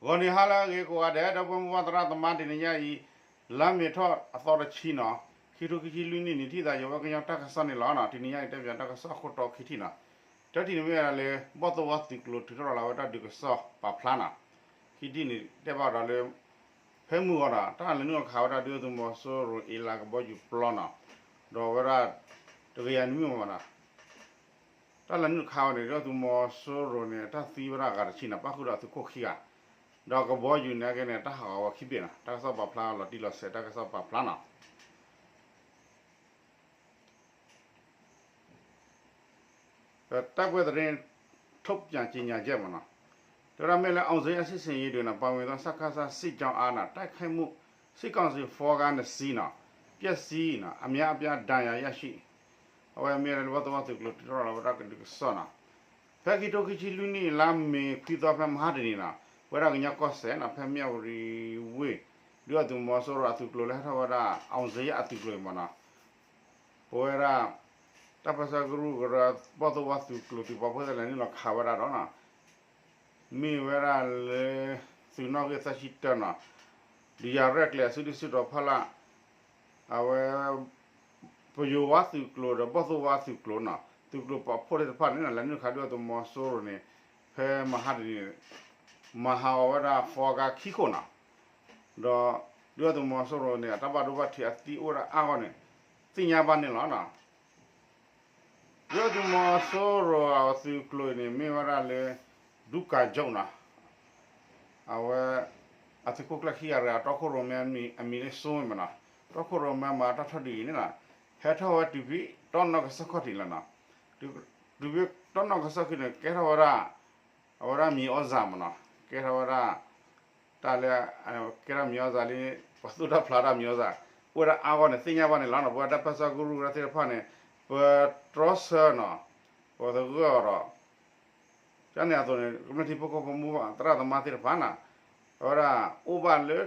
ဂီၤနံၤဟါလၢအဂ့ၤကိးဂၤဒဲး ဒီပုၢ်ဝဲၢ်သရၣ်သမါ တနံၤညါအံၤ လါမ့ၤထီၣ်အသီတဆံနီၤ, ခံထိခံဆံလွံၢ်နံၣ်န့ၣ် ထံၣ်သးယဝဲကညီတၢ်ကစီၣ်န့ၣ်လီၤနီၤ. တနံၤညါအံၤတဲပၠးတၢ်ကစီၣ်အခိၣ်တီခံထံၣ်နီၤ. တထံၣ်န့ၣ်မ့ၢ်ဝဲဒၣ်လၢ ဘီၣ်သိၣ်ဝါသုးကျိၤထုးထီၣ်လီၤဝဲတၢ်ဒုးကစီၣ်ပာ်ဖျါနီၤ. ခံထံၣ်န့ၣ် တဲဘၣ်ဒီးလၢ ဖဲမုၢ်ဂီၤဒီး တၢ်လဲၤနုာ်ခးဝဲဒၣ်ဒုၣ်ဒါသုးမီၤစိရိၤအ့လးကဘီယူၤပျီနီၤ, ဒီးဝဲဒၣ် တဂ့ၤယၤနွံမးနီၤ. တၢ်လဲၤနုာ်ခးဝဲန့ၣ် ဒုၣ်ဒါသုးမီၤစိရိၤန့ၣ် တၢ်သံဝဲဒၣ်အဂၤတဆံနီၤ, ပၣ်ဃုာ်ဒီးအသုးခိၣ်ခံဂၤ, ဒီးကဘီယူၤန့ၣ်က့န့ၣ် တၢ်ဟးဂီၤဝဲခံဘ့ၣ်နီၤ. တၢ်ကစီၣ်ပာ်ဖျါလီၤတံၢ်လီၤဆဲး တၢ်ကစီၣ်ပာ်ဖျါနီၤ. ဒီး တိုက်ပွဲသတင်းထုတ်ပြန်ကြေညာချက် မနီၤ, တဲဝဲဒၣ်မ့ၢ်လၢ အောင်ဇေယျစစ်ဆင်ရေးတွင် ပါဝင်သော စကစ စစ်ကြောင်းအား တိုက်ခိုက်မှု စစ်ကောင်စီ ဖော်ကား နှစ်စီးနီၤ, ပျက်စီးနီၤ, အများအပြား ဒဏ်ရာရရှိ အဝဲမ့ၢ်လၢဘီၣ်သိၣ်ဝါသုးကျိၤထုးထီၣ်လီၤဝဲဒၣ်ကဒုးကစီၣ်နီၤ. ဖဲခံထိခံဆံလွံၢ်နံၣ် လါမ့ၤခွံသီ ဖဲမဟါတနံၤနီၤ, ပဝဲဒၣ်ကညီကီၢ်စဲၣ်နီၤ ဖဲမၠၣ်ဝတံၤဝ့ၢ် ဒုၣ်ဒါသုးမီၤစိရိၤအသုးကျိၤလၢဟဲထီၣ်ဝဲဒၣ် အောင်ဇေယျ အသုးကျိၤအံၤမနီၤ, ပဝဲဒၣ် တၢ်ပၢဆှၢကရူၢ်ကရၢ ဘီၣ်သိၣ်ဝါသုးကျိၤသုးပာ်ဖှိၣ်သ့ၣ်လဲၤနုာ်လီၤခးဝဲဒၣ်ဒီးနီၤ, မ့ၢ်ဝဲဒၣ်လၢ သုးနီၣ်ဂံၢ်သၢဆံတၢနီၤ, ဒုးယၤရဲၣ်ကျဲၤအစုဒုၣ်စုတီၤဖီလာ်, အဝဲ ပယိၤဝါသုးကျိၤဒီးဘီၣ်သိၣ်ဝါသုးကျိၤနီၤ, သုးကျိၤပာ်ဖှိၣ်သ့ၣ်တဖၣ်န့ၣ် လဲၤနုာ်ခးဒုၣ်ဒါသုးမီၤစိရိၤန့ၣ် ဖဲမဟါတနံၤ မၤဟးဂီၤဝဲဒၣ် ဖော်ကား ခံခိၣ်နီၤ, ဒီး ဒုၣ်ဒါသုးမီၤစိရိၤန့ၣ် အတၢ်ဘၣ်ဒိဘၣ်ထံးအသံအိၣ်ဝဲဒၣ်အါဂီၢ်န့ၣ် သ့ၣ်ညါဘၣ်န့ၣ်လီၤနီၤ. ဒုၣ်ဒါသုးမီၤစိရိၤအသုးကျိၤအံၤန့ၣ် မ့ၢ်ဝဲဒၣ်လၢ ဒူကၤကၠိနီၤ, အဝဲ အသုးခိၣ်ကျၢၢ်ခံဂၤတဂၤ တီခိၣ်ရိၣ်မဲအမံၤလၢစိမ့ၢ်နီၤ, တီခိၣ်ရိၣ်မဲမၤတၢ်ထီၣ်ဒုးအံၤန့ၣ်နီၤ, ဟဲထီၣ်ဝဲတုၤဖဲတီနီၢ်ကစီၣ်ခီၣ်ထံးလီၤနီၤ, တုၤဖဲတီနီၢ်ကစီၣ်ခီၣ်ထံးန့ၣ် ကဲထီၣ်ဝဲဒၣ် အဝဲဒၣ်မံၤအီၣ်စၢ်မနီၤ, ကဲထီၣ်ဝဲဒၣ် တၢ်လၢ ကဲထီၣ်မံၤအီၣ်စၢ်လံ, ပှၤသူၣ်တၢ်ဖျးတၢ်မံၤအီၣ်စၢ် အိၣ်ဝဲဒၣ်အါဂီၢ်န့ၣ် သ့ၣ်ညါဘၣ်န့ၣ်လီၤနီၤ. ပဝဲတၢ်ပၢဆှၢကရူၢ်ကရၢသ့ၣ်တဖၣ်န့ၣ် ပတြီဆၢနီၤ, ပသဂၢၢ်အီၤဒီး ကန့ၣ်အသိးန့ၣ် ကမျၢၢ်ထံဖိကီၢ်ဖိမိၢ်ပၢ်သရၣ်သမါသ့ၣ်တဖၣ်နီၤ, အဝဲဒၣ်အိၣ်ဘၣ်လၢ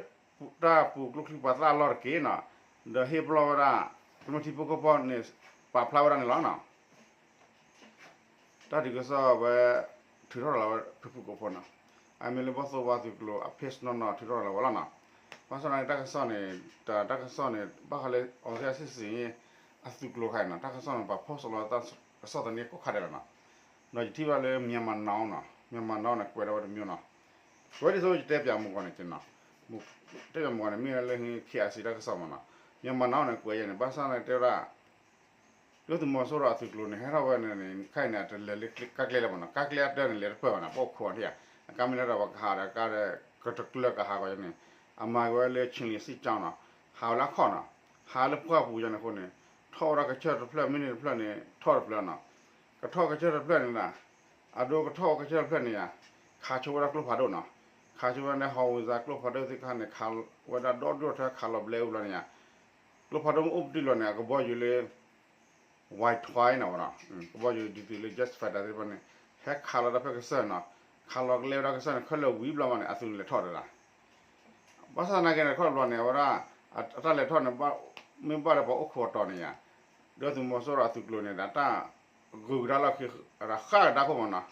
တၢ်ပူၤကျိချံပှၤသၣ်အလီၢ်တက့ၢ်နီၤ, ဒီးဟ့ၣ်ပလီၢ်ဝဲဒၣ် ကမျၢၢ်ထံဖိကီၢ်ဖိန့ၣ် ပာ်ဖျါဝဲဒၣ်န့ၣ်လီၤနီၤ. တၢ်ဒုးကစီၣ်ဝဲ ထုးထီၣ်လီၤဝဲဖုၣ်ဖုၣ်ကိာ်ဖိနီၤ, အမ့ၢ်လၢဘီၣ်သိၣ်ဝါသုးကျိၤအ page နီၢ်နီၢ် ထုးထီၣ်လီၤဝဲလီၤနီၤ. ဘၣ်ဆၣ်သနာ်က့ တၢ်ကစီၣ်န့ၣ် တၢ်ကစီၣ်န့ၣ် ဘၣ်ဃးလၢ အောင်ဇေယျစစ်ဆင်ရေး အသုးကျိၤခါအံၤနီၤ, တၢ်ကစီၣ်န့ၣ် ပာ်ဖီၣ်စၢၤလီၤတၢ်ကစီၣ်သန့ကီၢ်ခါဒဲးလီၤနီၤ. ဒီးယထံၣ်ဘၣ်လၢ Myanmar Now နီၤ, Myanmar Now န့ၣ် ကွဲးထီၣ်ဝဲတမံၤနီၤ, ကွဲးဒ်သိးယတဲပၠးမုၢ်ဂီၤန့ၣ်နီၤ, တဲပၠးမုၢ်ဂီၤန့ၣ် မ့ၢ်လၢ ခ့အစံး တၢ်ကစီၣ်မနီၤ, Myanmar Now န့ၣ် ကွဲးယဲန့ၣ် ဘၣ်ဆၣ်သနာ်က့ တဲဝဲဒၣ် ဒုၣ်ဒါသုးမီၤစိရိၤအသုးကျိၤန့ၣ် ဟဲထီၣ်ဝဲန့ၣ် ခဲအံၤန့ၣ် အတလဲၤလၢကါကျဲလၢၤမနီၤ, ကါကျဲအတၢၢ်န့ၣ် လဲၤတပၢၢ်ဘၣ်နီၤ, ပအိၣ်ခိးအီၤထံၣ်ဧါ, အကါမ့ၢ်လၢဒီးပှၤကဟးဒီး ကါဒီး ကတကျၢၤကဟးဂီၤန့ၣ်, အမၤက့ၤဝဲလၢ ခြေလျင်စစ်ကြောင်း နီၤ, ဟးဝဲလၢအခီၣ်နီၤ, ဟးလၢပှၢ်ပူၤယဲန့ၣ်အဃိန့ၣ် ထီၣ်ဝဲဒၣ်ကစၢၢ်တဖျၢၣ် မ့ၢ်န့ၣ်တဖျၢၣ်န့ၣ် ထီၣ်တဖျၢၣ်နီၤ, ကထီၣ်ကစၢၢ်တဖျၢၣ်န့ၣ်လီၤ, အဒိကထီၣ်ဝဲကစၢၢ်တဖျၢၣ်န့ၣ်ဧါ, ခးဆိဝဲဒၣ်ကျိဖးဒိၣ်နီၤ, ခးဆိဝဲဒၣ် ဟီၣ်ဝံၤစါ ကျိဖးဒိၣ်သ့ၣ်တဖၣ်န့ၣ် ခးဝဲဒၣ်ဒီဒိၣ်ထဲခးလီၤဘျဲအူဘျီန့ၣ်ဧါ, ကျိဖးဒိၣ်မ့ၢ်အိၣ်ပတုာ်လီၤန့ၣ် အကဘီယူၤလၢ ဝဲထွဲနီၤဝဲနီၤ, ကဘီယူၤဒ်သိးလၢ jet fighter သ့ၣ်တဖၣ်န့ၣ် ဟဲခးလီၤတၢ်ဖဲကစၢၢ်နီၤ, ခးလီၤကလဲဝဲဒၣ်ကစၢၢ်န့ၣ် ခဲလၢာ်ဝံၤဘျီမးန့ၣ် အသုးန့ၣ်လဲၤထီၣ်ဒီးလီၤ. ဘၣ်ဆၣ်သနာ်က့န့ၣ် ခီၣ်ဘျီန့ၣ် အဝဲဒၣ် အတၢ်လဲၤထီၣ်န့ၣ် မ့ၢ်ဘၣ်လၢပှၤအိၣ်ခိးအတီၤန့ၣ်ဧါ, ဒုၣ်ဒါသုးမီၤစိရိၤအသုးကျိၤန့ၣ်ဒီး တၢ်ဂုၤကဒါလီၢ်ခံ အဃၣ်ကဒါခိၣ်မးနီၤ,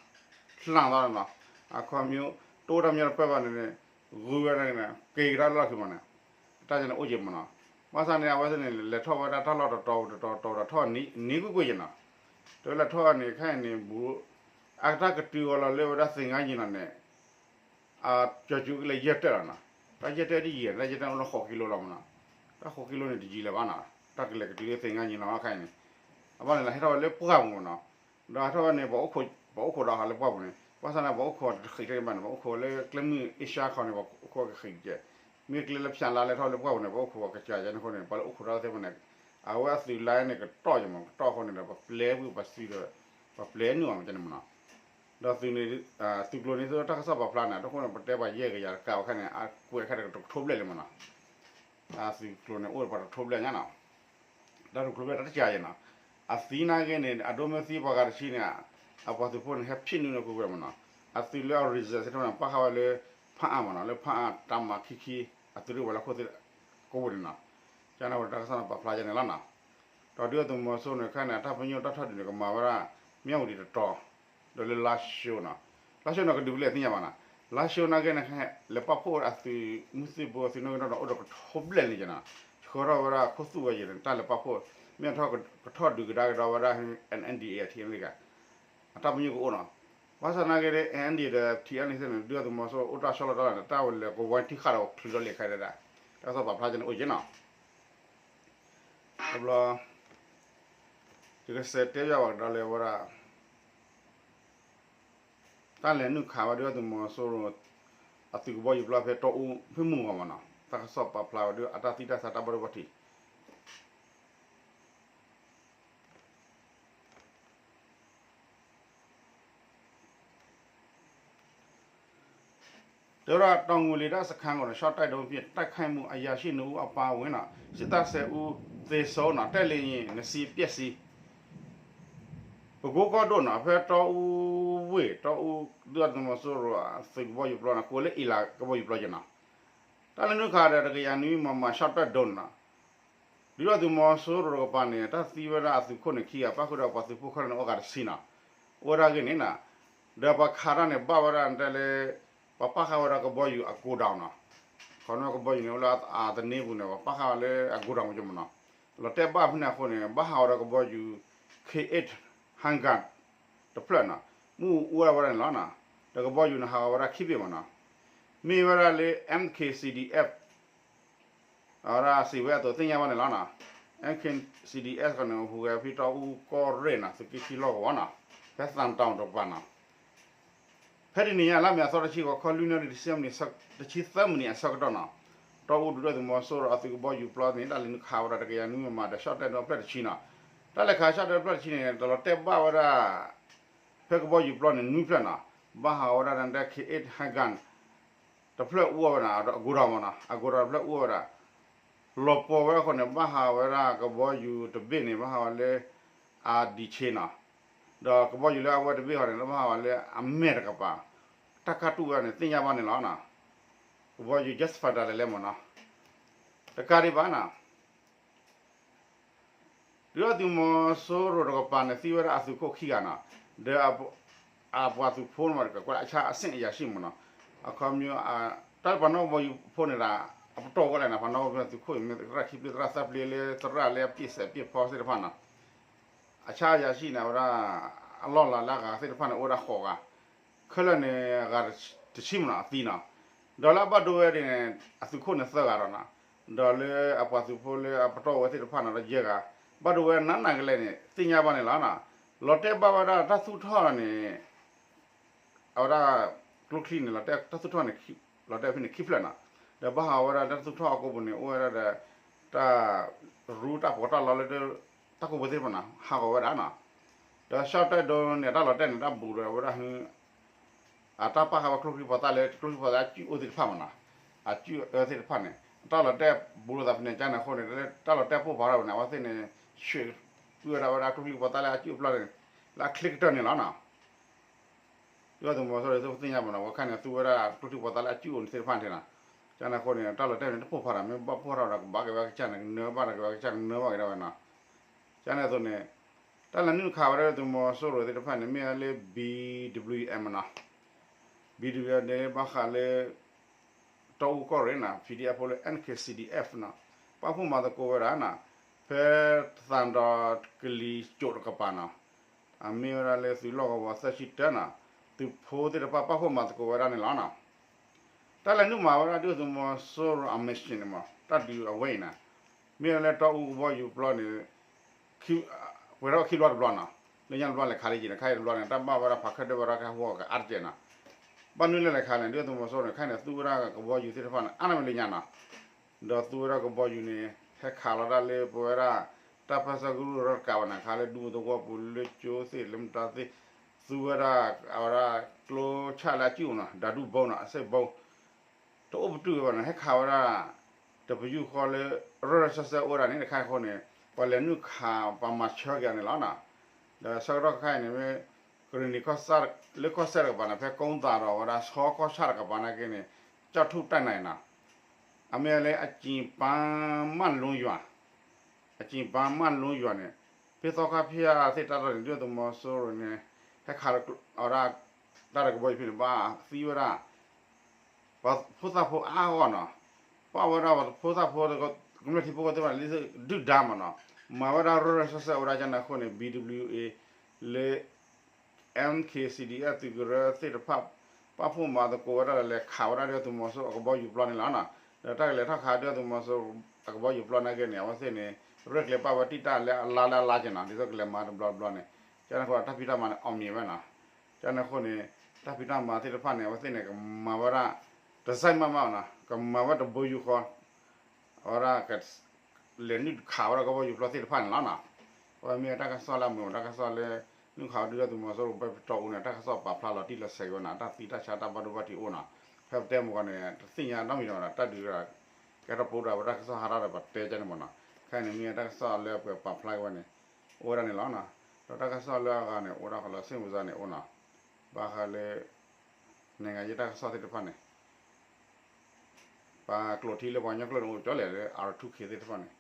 လှၣ်သီနီၤ, အခီပညီ တိၢ်တၢ်မညီတပၢၢ်ဘၣ်န့ၣ် ဂုၤဝဲဒၣ်န့ၣ် က့ၤကဒါလီၢ်ခံမးန့ၣ်, တၢ်န့ၣ်အိၣ်က့ၤမးနီၤ, ဘၣ်ဆၣ်န့ၣ် အဝဲသ့ၣ်န့ၣ် လဲၤထီၣ်ဝဲဒၣ်တၢ်လီၢ်တတီၤတတီၤတတီၤထီၣ်နံၤကွ့ၢ်ကွ့ၢ်ယဲနီၤ, တဲဝဲလဲၤထီၣ်ဝဲန့ၣ် ခဲအံၤန့ၣ် ဘူး အတၢ်ကတုၤအီၤလီၤလၢဝဲဒၣ်သ့ၣ်ငါယံၤနီၤန့ၣ် အကၠီၤစူၤကလဲၤယဲၢ်တၢၢ်လီၤနီၤ, တၢ်ယဲၢ်တၢၢ်တယံၤ တၢ်ယဲၢ်တၢၢ်အိၣ်လၢဃိးကံလိလီၤမးနီၤ, တၢ်ဃိးကံလိန့ၣ်တယံၤလၢၤဘၣ်နီၤ, တၢ်ကလဲၤကတုၤလၢသ့ၣ်ငါယံၤနီၤ ခဲအံၤန့ၣ်, အဘၣ်န့ၣ်လၢဟဲထီၣ်ဝဲလၢပှၢ်ပူၤမးနီၤ, ဒီးဟဲထီၣ်ဝဲန့ၣ် ပှၤအိၣ်ခိးဒီးဟးလၢပှၢ်ပူၤန့ၣ် ဘၣ်ဆၣ်န့ၣ် ပှၤအိၣ်ခိးတဃံးတၢ်ဘၣ်န့ၣ် ပှၤအိၣ်ခိးလၢကျဲမုၢ်အ့ရှါခီန့ၣ် ပှၤအိၣ်ခိးကဃံးကဲး, မ့ၢ်ကျဲလၢဖၠးလါလဲၤထီၣ်လၢပှၢ်ပူၤန့ၣ် ပှၤအိၣ်ခိးကစၢ်ယဲန့ၣ်အဃိန့ၣ် ပှၤလၢအိၣ်ခိးတၢ်သ့ၣ်တဖၣ်န့ၣ် အဝဲအသုးလါန့ၣ်ကတီၢ်ယမး ကတီၢ်အဃိန့ၣ်ဒီး ပှၤပျဲပုၢ်ပှၤစံဒီး ပှၤပျဲနုာ်အီၤမးန့ၣ်မးနီၤ, ဒီးသုးန့ၣ် သုးကျိၤန့ၣ် သုတၢ်ကစီၣ်ပာ်ဖျါန့ၣ် အဒိဃိန့ၣ် ပတဲပှၤယဲၢ်ကယၤတကးဝဲခဲန့ၣ် အကွဲးခဲန့ၣ် တကထိဘျဲၣ်လံမးနီၤ, အသုးကျိၤန့ၣ် အိၣ်ပှၤတကထိဘျဲၣ်ညါနီၤ, တၢ်တကထိဘျဲၣ်တၢ်တကးယဲၢ်နီၤ, အသံနာ်က့န့ၣ် အဒိမ့ၢ်သံပှၤဂၤတဆံန့ၣ် အပှၤသုးဖိန့ၣ် ဟဲဖံးနုာ်န့ၣ်ကွ့ၢ်ကွ့ၢ်မးနီၤ, အသုးလၢအ reserve သ့ၣ်တဖၣ်န့ၣ် ပာ်ဃာ်ဝဲလၢ ဖၣ်အၣ်မးနီၤ, လၢဖၣ်အၣ်တၢ်မၤခံခံ အသုးရ့ၣ်ဝဲၤလီၢ်ခိၣ်သ့ၣ် ကိးပူၤန့ၣ်နီၤ, ကန့ၣ်ဝဲတၢ်ကစီၣ်န့ၣ် ပာ်ဖျါယဲၢ်န့ၣ်လီၤနီၤ, ဒီးဒုၣ်ဒါသုးမီၤစိရိၤန့ၣ် ခဲန့ၣ် အတၢ်ပညိၣ်တၢ်ထီၣ်ဒုးန့ၣ် ကမၤဝဲဒၣ် မၠၣ်ဝတံၤတတီၤ, ဒီးလၢလါၡိနီၤ, လါၡိန့ၣ် ကဒုးဖဲလဲၣ်သ့ၣ်ညါဘၣ်နီၤ, လါၡိနာ်က့န့ၣ် လဲၤပာ်ဖှိၣ်အသုးမုၢ်သံၣ်ဘိ သုးနီၣ်ဂံၢ်နီၣ်ဒွးအိၣ်ဒီးကထိဘျဲၣ်လံက့နီၤ, ဆှၢထီၣ်ဝဲဒၣ်ခိၣ်သူၣ်ဝဲယဲန့ၣ် တၢ်လဲၤပာ်ဖှိၣ် မ့ၢ်ထီၣ်ကထီၣ်ဒုးကဒါက့ၤဒီးဝဲဒၣ် NDAA အထံအလံၤဂၤ အတၢ်ပညိၣ်ကအိၣ်နီၤ, ဘၣ်ဆၣ်နာ်က့ဒီး NDAA ဒီး ထံအလံၤသ့ၣ်န့ၣ် ဒုၣ်ဒါသုးမီၤစိရိၤအိၣ်တၢ်ဆီလီၤတၢ်လီၤန့ၣ် တၢ်ဝဲလဲၤကဝီၤထံဃာ်ဒီးချုးဒီးလံာ်ခါဒၣ်, တၢ်ကစီၣ်ပာ်ဖျါကန့ၣ်အိၣ်က့နီၤ, တဘျီ ယကစးတဲဘၣ်ဝဲကဒီးလၢဝဲဒၣ် တၢ်လဲၤနုာ်ခးဝဲဒၣ်သုးမီၤစိရိၤ အသုးကဘီယူၤပျီဖဲတီအူဖဲမုၢ်ဂီၤမးနီၤ, တၢ်ကစီၣ်ပာ်ဖျါဝဲဒၣ်အတၢ်သံတၢ်သါတၢ်ဘၣ်ဒိဘၣ်ထံး တဲဝဲဒၣ် တောင်ငူလေတပ်စခန်းကို ရှော့တိုက်ဒုံးဖြင့် တိုက်ခိုက်မှု အရာရှိနှစ်ဦးအပါအဝင်နီၤ စစ်သားဆယ်ဦးသေဆုံးနီၤ တိုက်လေယာဉ်နှစ်စီးပျက်စီး ပဲခူးကီၢ်ဒိၣ်နီၤ ဖဲတီအူဝ့ၢ် တီအူ ဒုၣ်ဒါသုးမီၤစိရိၤ သုးကဘီယူၤပျီနီၤ ကိးလၢအ့လးကဘီယူၤပျီက့နီၤ, တၢ်လဲၤနုာ်ခးဒီး တကယၤနွံ မမ ရှော့တိုက်ဒုံးနီၤ ဒုၣ်ဒါသုးမီၤစိရိၤတကပၤန့ၣ် တၢ်သံဝဲဒၣ်အသုးခိၣ်န့ၣ်ခံဂၤ ပၣ်ဃုာ်ဒီးပှၤသုးဖိခဲလၢာ်န့ၣ် အိၣ်ဂၤတဆံနီၤ, အိၣ်ဝဲဒၣ်ဂ့ၢ်န့ၣ်နီၤ, ဒီးပှၤခးတၢ်န့ၣ် ဘၣ်ဝဲဒၣ်တဲလၢ ပှၤပာ်ဃာ်ဝဲဒၣ်ကဘီယူၤအ godown နီၤ, ခီဖျိကဘီယူၤန့ၣ် အိၣ်လၢအသန့ပူၤန့ၣ် ပှၤပာ်ဃာ်ဝဲလၢအ godown ပူၤကမနီၤ, လီၤတဲာ်ဘၣ်ဖဲန့ၣ်အဃိန့ၣ် ဘၣ်ဟးဂီၤဒီးကဘီယူၤ K eight Hangar တဖျၢၣ်နီၤ, မ့ၣ်အူအူဝဲဒၣ်န့ၣ်လီၤနီၤ, ဒီးကဘီယူၤန့ၣ်ဟးဂီၤဝဲဒၣ်ခံဘ့ၣ်မနီၤ, မ့ၢ်ဝဲဒၣ်လၢ M K C D F အဝဲဒၣ်စံးဝဲအသိးသ့ၣ်ညါဘၣ်န့ၣ်လီၤနီၤ, M K C D F န့ၣ် ဟူးဂဲၤဖဲတီအူကီၢ်ရ့ၣ်နီၤ သုးက့ခံလီၢ်ကဝီၤနီၤ, ဖဲသံတောင်တကပၤနီၤ, ဖဲတနံၤညါ လါမ့ၤအသီတဆံဃိး ခီလွံၢ်နၣ်ရံၣ်တဆံမံးနံး တဆံသၢမံးနံးအဆၢကတီၢ်နီၤ, တီအူဒုၣ်ဒါသုးမီၤစိရိၤအသုးကဘီယူၤပျီန့ၣ် တၢ်လဲၤနုာ်ခးဝဲဒၣ်တကယၤနွံမမ ဒီးရှော့တိုက်ဒုံးဖျၢၣ်တဆံနီၤ, တၢ်လဲၤခးရှော့တိုက်ဖျၢၣ်တဆံန့ၣ် တလီၤတဲာ်ဘၣ်ဝဲဒၣ် ဖဲကဘီယူၤပျီန့ၣ် နွံဖျၢၣ်နီၤ, ဘၣ်ဟးဂီၤဝဲဒၣ်ဒီး K eight Hangar တဖျၢၣ်အူအီၣ်ဝဲဒၣ် အ godown မနီၤ, အ godown တဖျၢၣ်အူအီၣ်ဝဲဒၣ်, လီၤပှီၢ်ဝဲအဃိန့ၣ် ဘၣ်ဟးဝဲဒၣ်ကဘီယူၤတဘ့ၣ်န့ၣ် ဘၣ်ဟးဝဲလၢ အဒံးဆ့နီၤ, ဒီးကဘီယူၤလၢအဝဲတဘ့ၣ်ဃီန့ၣ် ဘၣ်ဟးဝဲလၢအမဲာ်တကပၤ, တၢ်ကၢ်တူၢ်ဝဲန့ၣ် သ့ၣ်ညါဘၣ်န့ၣ်လီၤနီၤ, ကဘီယူၤ jet fighter လဲၤလဲၤမနီၤ, တကးဒံးဘၣ်နီၤ ဒုၣ်ဒါသုးမီၤစိရိၤတကပၤန့ၣ် သံဝဲဒၣ်အသုးခိၣ်ခံဂၤနီၤ, ဒီး အပှၤသုးဖိန့ၣ် ကကွဲးလၢအဆၣ်အဆင့်အရာရှိမနီၤ, အခီပညီ တၢ်လၢပှၤနီၣ်ကဘီယူၤဖိန့ၣ်ဒီး အပတီၢ်ဝဲလဲၣ်နီၤ, ပှၤနီၣ်ကဘီယူၤသုးခိၣ်အံၤ မ့ၢ်သရၣ်ခံပျ့ၢ်သရၣ်သၢပျ့ၢ်လၢသရၣ်လၢအပျ့ၢ်စဲးပျ့ၢ်ဖီသ့ၣ်တဖၣ်နီၤ, အဆၣ်အရာရှိန့ၣ် အဝဲဒၣ် အလီၢ်လၤလၢအဂၤသ့ၣ်တဖၣ်န့ၣ် အိၣ်ဝဲဒၣ်ဃိးဂၤ, ခဲလၢာ်န့ၣ် အဂၤတဆံမနီၤ အသံနီၤ, ဒီးလၢအဘၣ်ဒိဝဲဒၣ်န့ၣ် အသုးခိၣ်န့ၣ်သၢဂၤဒီးနီၤ, ဒီးလၢအပှၤသုးဖိလၢအပတီၢ်ဝဲသ့ၣ်တဖၣ်န့ၣ်ဒီးယဲၢ်ဂၤ, ဘၣ်ဒိဝဲနးနးကလဲာ်န့ၣ် သ့ၣ်ညါဘၣ်န့ၣ်လီၤနီၤ, လီၤတဲာ်ဘၣ်ဝဲဒၣ်တၢ်သူၣ်ထီၣ်န့ၣ် အဝဲဒၣ် ကျိချံန့ၣ် လီၤတဲာ်တၢ်သူၣ်ထီၣ်န့ၣ် လီၤတဲာ်ဖဲန့ၣ်ခံဖျၢၣ်နီၤ, ဒီးဘၣ်ဟးဂီၤဝဲဒၣ်တၢ်သူၣ်ထီၣ်အကိာ်ပူၤန့ၣ် အိၣ်ဝဲဒၣ်ဒီး တၢ်ရူတၢ်ပီးတၢ်လီလၢ တၢ်ကိာ်ပူၤသ့ၣ်တဖၣ်နီၤ ဟးဂီၤဝဲဒၣ်နီၤ, ဒီးရှော့တိုက်ဒုံးန့ၣ် တၢ်လီၤတဲာ်န့ၣ် တၢ်ဘူးဒီးဝဲဒၣ် အတၢ်ပာ်ဃာ်ဝဲကျိချံပီးသၣ်လၢကျိချံပီးသၣ်အစုၣ်အိၣ်သ့ၣ်တဖၣ်မနီၤ, အစုၣ်အၢသ့ၣ်တဖၣ်န့ၣ် တၢ်လီၤတဲာ်ဘူးလိာ်သးဖဲန့ၣ် ကန့ၣ်အဃိန့ၣ် တၢ်လီၤတဲာ်ပိၢ်ဖးထီၣ်ဝဲန့ၣ် အဝဲသ့ၣ်န့ၣ် ဆှဲးကွံာ်ဝဲဒၣ်ဝဲဒၣ်ကျိချံပီးသၣ်လၢအစုၣ်အပျီန့ၣ် လၢအချ့ကတၢၢ်န့ၣ်လီၤနီၤ, ဒုၣ်ဒါသုးမီၤစိရိၤသ့ၣ်သ့ၣ်ညါမနီၤ အဝဲခါန့ၣ်သူဝဲဒၣ်ကျိချံပီးသၣ်လၢအစုၣ်အိၣ်န့ၣ်သ့ၣ်တဖၣ်န့ၣ်နီၤ, ကန့ၣ်အဃိန့ၣ် တၢ်လီၤတဲာ်န့ၣ် တပိၢ်ဖးထီၣ် မ့ၢ်ဘၣ်ပိၢ်ဖးထီၣ်ဒီးကဘၣ်က့ၤဝဲကစၢ်န့ၣ် ကနၢဘၣ်ဒီးက့ၤဝဲကစၢ်ကနၢဘၣ်က့ၤဒၣ်ဝဲနီၤ, ကန့ၣ်အသိးန့ၣ် တၢ်လဲၤနုာ်ခးဝဲဒၣ်သုးမီၤစိရိၤသ့ၣ်တဖၣ်န့ၣ် မ့ၢ်ဝဲလၢ ဘံၣ်ဒဘလျူၣ်အံၣ်အ့ၣ် မနီၤ, ဘံၣ်ဒဘလျူၣ်အံၣ်အ့ၣ်န့ၣ် ဘၣ်ဃးလၢ တီအူကီၢ်ရ့ၣ်နီၤ PDF ဖိလၢ NKCDF နီၤ, ပာ်ဖှိၣ်မၤသကိးဝဲဒၣ်နီၤ, ဖဲသံတီၤကလံၤစိးတကပၤနီၤ, အမ့ၢ်ဝဲဒၣ်လၢသုးလီၢ်ကဝီၤသၢဆံတၢနီၤ, သုးဖိသ့ၣ်တဖၣ်ပာ်ဖှိၣ်မၤသကိးဝဲဒၣ်န့ၣ်လီၤနီၤ, တၢ်လဲၤနုာ်မၤဝဲဒၣ်ဒုၣ်ဒါသုးမီၤစိရိၤအ mission န့ၣ်မး တၢ်ဒုးအဝဲအံၤနီၤ, မ့ၢ်ဝဲလၢတီအူကဘီယူၤပျီန့ၣ် ပှဲၤထီၣ်ခံဘျီတဘျီနီၤ, လၢညါတဘျီလဲၤခးလံက့ၤန့ၣ် ခါအံၤတဘျီန့ၣ် တၢ်ဘၣ်ဝဲဒၣ်ဖးခၢၣ်ဒိၣ်ဝဲဒၣ်ကဟဲဟူအီၣ်ကအါတက့ၢ်နီၤ, ဘၣ်မနုၤလဲၣ်လဲၤခးလဲၣ် ဒုၣ်ဒါသုးမီၤစိရိၤန့ၣ် ခဲအံၤန့ၣ် သူဝဲဒၣ်ကဘီယူၤသ့ၣ်တဖၣ်န့ၣ် အါန့ၢ်ဝဲလၢညါနီၤ, ဒီးသူဝဲဒၣ်ကဘီယူၤန့ၣ် ဟဲခးလီၤဒၣ်လၢပဝဲဒၣ် တၢ်ပၢဆှၢကရူၢ်တကးဘၣ်န့ၣ် ခးလၢဒူသဝီပူၤလၢကၠိသ့ၣ်လၢမတၤသ့ၣ်, သူဝဲဒၣ်အဝဲဒၣ်ကျိဆၣ်လၢအစုၣ်အိၣ်နီၤ ဓာတုဗုံးနီၤ အစဲးဗုံး တအိၣ်ပတုာ်ဝဲဘၣ်န့ၣ် ဟဲခးဝဲဒၣ် တပယူာ်ဃီလၢ ရၢၢ်ရၢၢ်စဲးစဲးအိၣ်ဝဲဒၣ်န့ၣ်တခါအဃိန့ၣ် ပှၤလဲၤနုာ်ခးပှၤမၤဆၢက့ၤအီၤန့ၣ်လီၤနီၤ, ဒီးဆၢကတီၢ်ခဲအံၤန့ၣ် မ့ၢ် ကရ့ၣ်နံၤ လၢကီၢ်စဲၣ်တကပၤန့ၣ် ဖဲကိးသးဒီးဝဲဒၣ် ဆီကီၢ်ဆၣ်တကပၤနာ်က့န့ၣ် ကၠီၣ်ထူၣ်တၢ်နၤအံၤနီၤ, အမ့ၢ်လၢ အကျိၤပၤမၢ်လူယွၤ အကျိၤပၤမၢ်လူယွၤန့ၣ် ဖဲသီခါဖဲအသ့ၣ်တၢ်လီၢ်န့ၣ် ဒုၣ်ဒါသုးမီၤစိရိၤန့ၣ် ဟဲခးအဝဲဒၣ် တၢ်ဒီးကဘီယူၤဖဲန့ၣ် ဘၣ်သံဝဲဒၣ် ပှၤဖိသၣ်ဖိအါဂီၢ်နီၤ, ပာ်ဝဲဒၣ်ပှၤဖိသၣ်ဖိ ကမျၢၢ်ထံဖိကီၢ်ဖိသ့ၣ်တဖၣ်န့ၣ် ဒုၣ်ဒါမးနီၤ, မၤဝဲဒၣ်ရၢၢ်ရၢၢ်စဲးစဲးဝဲဒၣ်ကန့ၣ်အဃိန့ၣ် ဘံၣ်ဒဘလံၣ်အူအ့ၣ် လၢ MKCDF သုးကရၢသ့ၣ်တဖၣ် ပာ်ဖှိၣ်မၤသကိးဝဲဒၣ်ဒီး လဲၤခးဝဲဒၣ်ဒုၣ်ဒါသုးမီၤစိရိၤအကဘီယူၤပျီန့ၣ်လီၤနီၤ. ဒီးတၢ်ကလဲၤထီၣ်ခးဒုၣ်ဒါသုးမီၤစိရိၤ အကဘီယူၤပျီနာ်က့န့ၣ် အဝဲသ့ၣ်န့ၣ် ရဲၣ်ကျဲၤပာ်ဝဲတံၢ်တၢ်လၢအလါလၢအလါက့နီၤ, ဒ်သိးကလဲၤမၤတဘျီတဘျီန့ၣ်, ကန့ၣ်အဃိ တၢ်ဖံးတၢ်မၤန့ၣ် အီၣ်မ့ၤဝဲနီၤ. ကန့ၣ်အဃိန့ၣ် တၢ်ဖံးတၢ်မၤသ့ၣ်တဖၣ်န့ၣ် အဝဲသ့ၣ်န့ၣ် ကမၤဝဲဒၣ် တစဲးမးမးနီၤ, ကမၤဝဲတဘိယူၢ်ဃီ အဝဲဒၣ် လဲၤနုာ်ခးဝဲဒၣ်ကဘီယူၤပျီသ့ၣ်တဖၣ်န့ၣ်လီၤနီၤ. အဝဲမ့ၢ်တၢ်ကစီၣ်လၢအမုာ် တၢ်ကစီၣ်လၢ နုာ်ခးဝဲဒၣ်ဒုၣ်ဒါသုးမီၤစိရိၤ ဘၣ်ပတီၢ်အူန့ၣ် တၢ်ကစီၣ်ပာ်ဖျါလီၤတံၢ်လီၤဆဲးက့ၤဝဲနီၤ, တၢ်သံတၢ်ဆါတၢ်ဘၣ်ဒိဘၣ်ထံးအိၣ်နီၤ. ဖဲပတဲမုၢ်ဂီၤန့ၣ် တသ့ၣ်ညါနီတမံၤဒီး တၢ်ဒုး ကဲထီၣ်ပှဲၤဒၣ်ဝဲတၢ်ကစီၣ်ဟးထီၣ်ဒီးပတဲကန့ၣ်မးနီၤ. ခဲအံၤန့ၣ်မ့ၢ်တၢ်ကစီၣ်လၢပပာ်ဖျါက့ၤဝဲန့ၣ် အိၣ်ဝဲဒၣ်န့ၣ်လီၤနီၤ. ဒီးတၢ်ကစီၣ်လၢအဂၤန့ၣ် အိၣ်ဒၣ်ဃီလၢ စ့ၣ်မုၢ်စါန့ၣ်အိၣ်နီၤ, ဘၣ်ဃးလၢ နံၤဂၤယဲၢ်တၢ်ကစီၣ်သ့ၣ်တဖၣ်န့ၣ် ပှၤကျိးထံလၢပှၤကညီကျိာ်န့ၣ် အိၣ်ကၠီလဲၣ်လၢ R two K သ့ၣ်တဖၣ်န့ၣ်,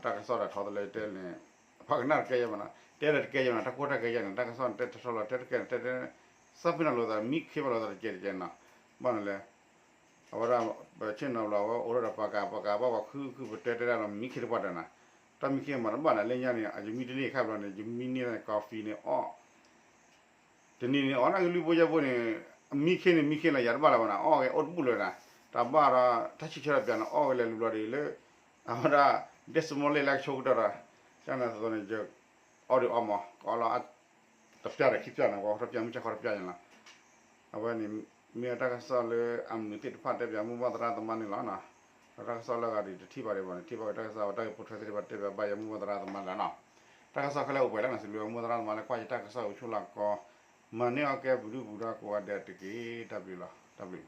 တၢ်ကစီၣ်တၢ်ထီတလၢတဲန့ၣ် ပှၤကနၣ်တကဲယဲၢ်မးနီၤ, တဲလၢတကဲယဲၢ်မးနီၤ, တၢ်ကိၢ်တၢ်ဂီၤယဲၢ်န့ၣ် တၢ်ကစီၣ်တဲတထီလီၤ တဲတကဲန့ၣ် တဲတဲ စးဖဲန့ၣ်လိာ်သး မံခ့ဘၣ်လိာ်သးတကဲတကဲနီၤ. ဘၣ်န့ၣ်လဲၣ် အဝဲဒၣ် ပဆ့ၣ်နီၤဘျီ အဝဲအိၣ်ဒီးပှၤကၤ ပှၤကၤဘၣ်ပှၤခုခု ပတဲတဲဒၣ်လီၤ မံခ့တပှၢ်တၢ်နီၤ, တၢ်မံခ့မၤတဘၣ်န့ၣ် လၢညါန့ၣ် ယမံတန့ၢ်ခါဘျီန့ၣ် ယမံန့ၢ် coffee န့ၣ်အီၣ် တနံၤန့ၣ် အီၣ်နာ်က့လွံၢ်ဘိယဲၢ်ဘိန့ၣ် မံခ့န့ၣ် မံခ့လီၤ ယၤတဘၣ်လၢၤဘၣ်နီၤ, အီၣ်က့ၤအိၣ်တဘူၣ်လၢၤနီၤ, တၢ်ဘၣ်ဒီး တၢ်ဆံၣ်ဆၢတပျးန့ၣ် အီၣ်က့ၤလဲၤလူၤဘျီဒ်လၢ အဝဲဒၣ် ဒ့ၣ်စမီလ့ၣ်လၢကဆိကတၢၢ်ဒီး ကန့ၣ်သိးသိးန့ၣ် ယအီၣ်ဒုးအီၣ်မး ကအီၣ်လီၤ တပျၢ်ဒီးခံပျၢ်န့ၣ် ပှၤတပျၢ်မုၢ်ဆါခီတပျၢ်န့ၣ်လီၤ. အဝဲန့ၣ် မ့ၢ်တၢ်ကစီၣ်လၢအမုာ်သ့ၣ်တဖၣ်တဲပၠးမိၢ်ပၢ်သရၣ်သမါန့ၣ်လီၤနီၤ. ဒီးတၢ်ကစီၣ်လၢအဂၤဒ်တထံၣ်ဘၣ်ဒံးဘၣ်န့ၣ် ထံၣ်ဘၣ်က့ၤတၢ်ကစီၣ်အတၢ်ဂ့ၢ်ပိာ်ထွဲသ့ၣ်တဖၣ်တဲပၠးဘၣ်ယမိၢ်ပၢ်သရၣ်သမါလီၤနီၤ. တၢ်ကစီၣ်ခဲလၢာ်အိၣ်ပှဲၤလၢန့ၣ် စံးဘျုးမိၢ်သရၣ်သမါလၢကွၢ်ယတၢ်ကစီၣ်အိၣ်ဆူၣ်လီၤကီ မၤန့ၢ်အီၣ်ကဲပဒုၣ်ပဒါကိးဂၤဒဲးတက့ၢ်. တၢ်ဘျုးလီၤ တၢ်ဘျုး